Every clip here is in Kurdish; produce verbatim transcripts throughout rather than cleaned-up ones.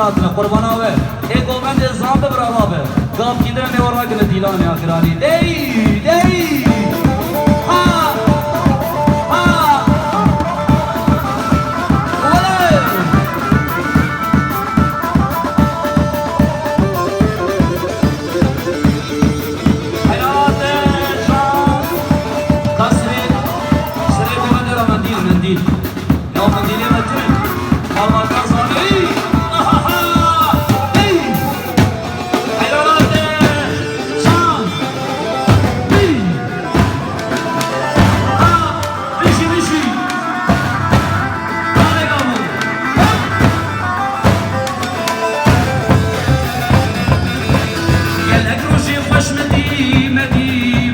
Qurbana we. Ê govendê zan bibir ala be. Gav kîdire nêwe rakine dîlanê ya giranî. Dey! Dey! Ha! Ha! Wele! Heyate can. Kasrê, serê govendê ra mendîl, mendîl. Ya mendîlê me tu. Malbata zanî. Ahaha! Hey! Helalate can. Hey! Ha! Bişî, bişî. Gelek rojê xweş me dî, me dî,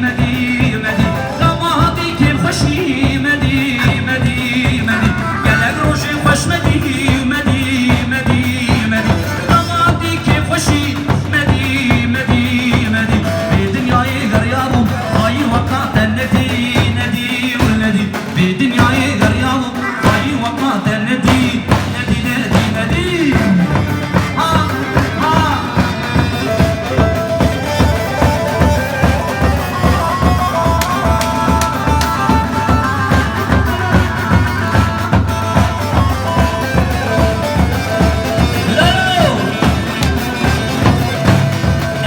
me dî, me dî. Dema hatî kêm xweşî me dî, me dî, me dî. Gelek rojê xweş me dî, me dî, me dî, me dî. Dema hatî kêm xweşî me dî, me dî, me dî. Vê dinyayê geriyabû, hayî weka te nedî, nedî û nedî. Vê dinyayê geriyabû, hayî weka te nedî, nedî, nedî, nedî. Ha, ha. Lalo!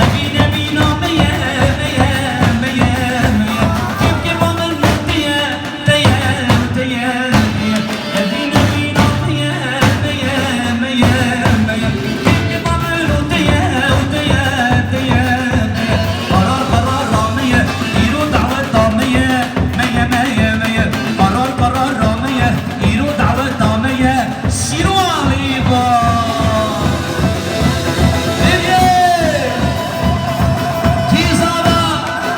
Evîn evîna me ye, me ye, me ye, me ye. Kêm kêm a min te ye. Te ye, te ye, te ye. Evîn evîna me ye, me ye, me ye, me ye. Kêm kêm a min û te ye, û te ye, te ye, te ye. Qarar qarara me ye, îro daweta me ye. Me ye, me ye, me ye. Qarar qarara me ye, îro daweta me ye. Şîrwanî ba. Hêdiyê! Kî zana?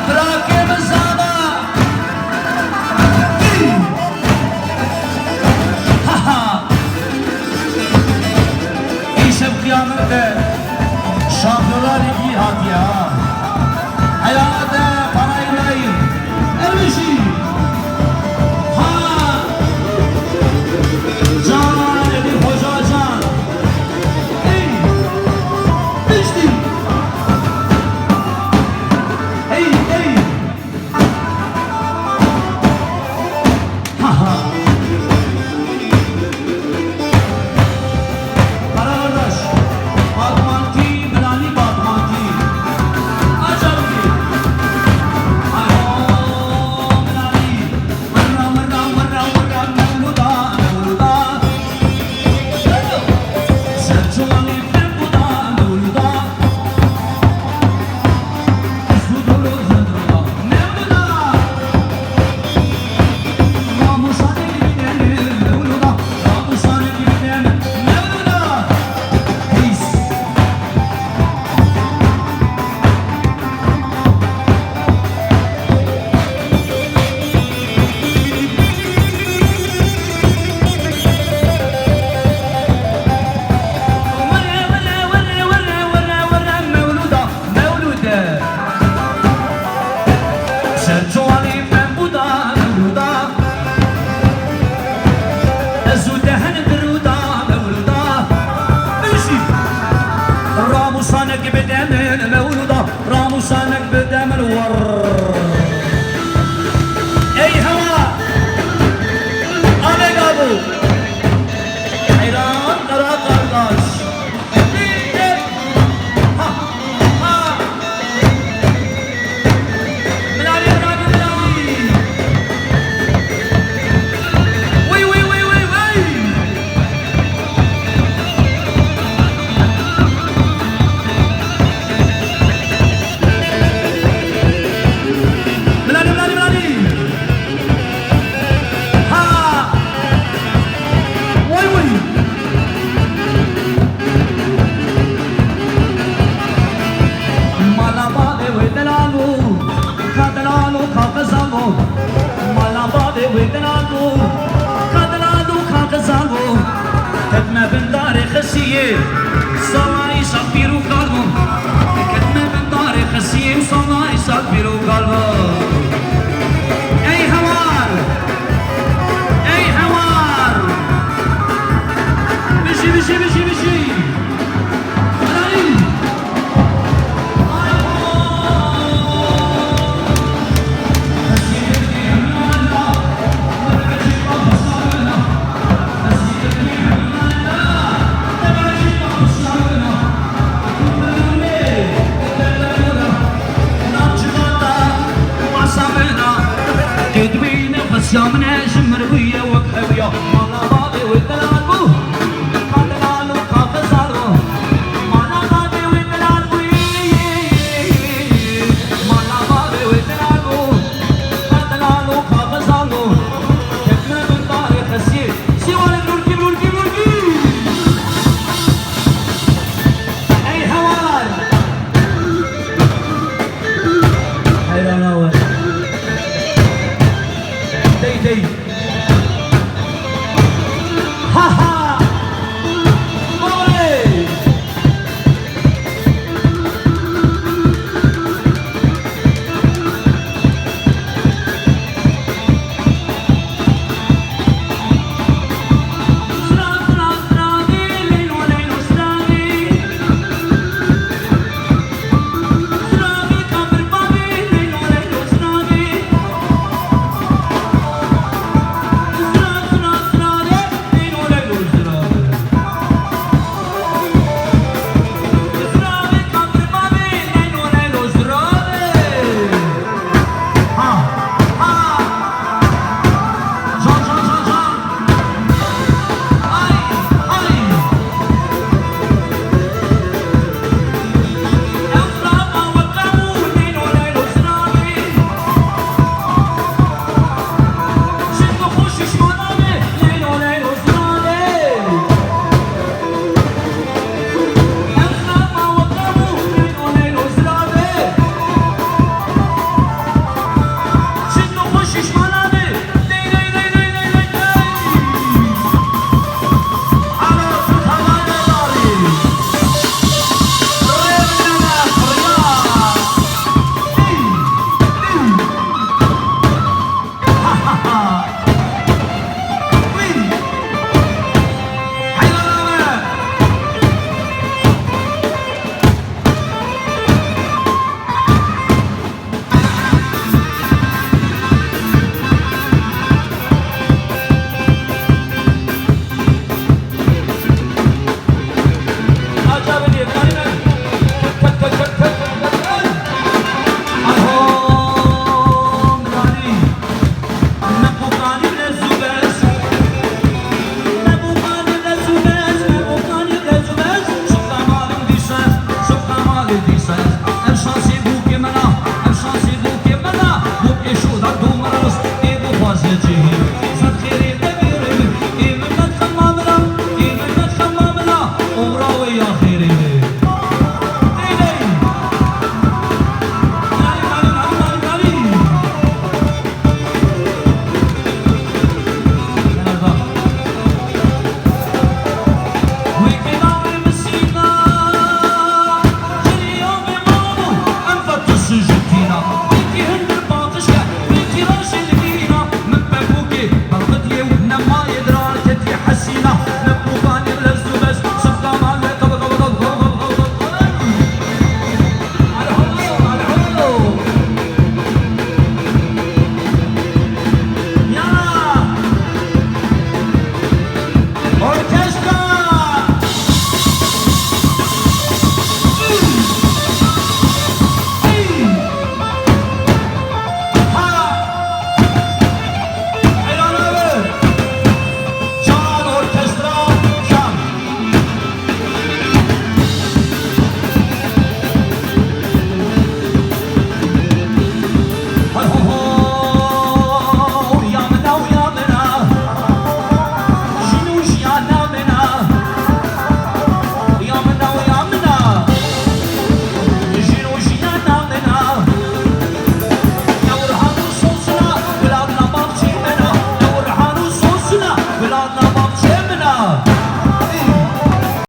Birakê min zana? Kî? Ha ha! Îşev qiyamet e. Şampiyonlar Lîgî hatiye ha. Heyate Para Îbrahîm. Ermişî. Ha! Can, Elî Xoca can. Ey! Piştî! Ey, ey! Ha, ha! Kara kardeş, Batmankî, Milanî Batmankî. Acabî. Ay ho, Milanî. Mirra, mirra, mirra, mirra, mewluda, mewluda. Serçowanî mewluda, mewluda. Mewlûda, Mewlûde. Serçowanî mewlûda, Mewlûda. Ez û te hin birûda, Mewlûda. Bijî. Ramûsanek bide min, Mewlûda. Ramûsanek bide min, war. Ey hewa. Alê gabû. Heyran, qara qardaş. Ha! Way way! Mala bavê wê delal bû, ka delal û ka qezal bû. Mala bavê wê delal bû, ka delal û ka qezal bû. Ketme bin darê xesiyê, salay sal pîr û kal bû. Ketme bin darê xesiyê, salay sal pîr û kal bû. Ey hewar! Ey hewar! Bijî, bijî, bijî, bijî! Camine ji mir bûye wek hewya, mala bavê wê delal bû. Ka delal û ka xizal bû. Mala bavê wê delal bû. Mala bavê wê delal bû. Ka delal û ka xizal bû. Ketime bin darê xesiyê. Sîwarê lûrkî, lûrkî, lûrkî. Ey hewalar. Heyrana we. Dey, dey. Ha, ha. Oley.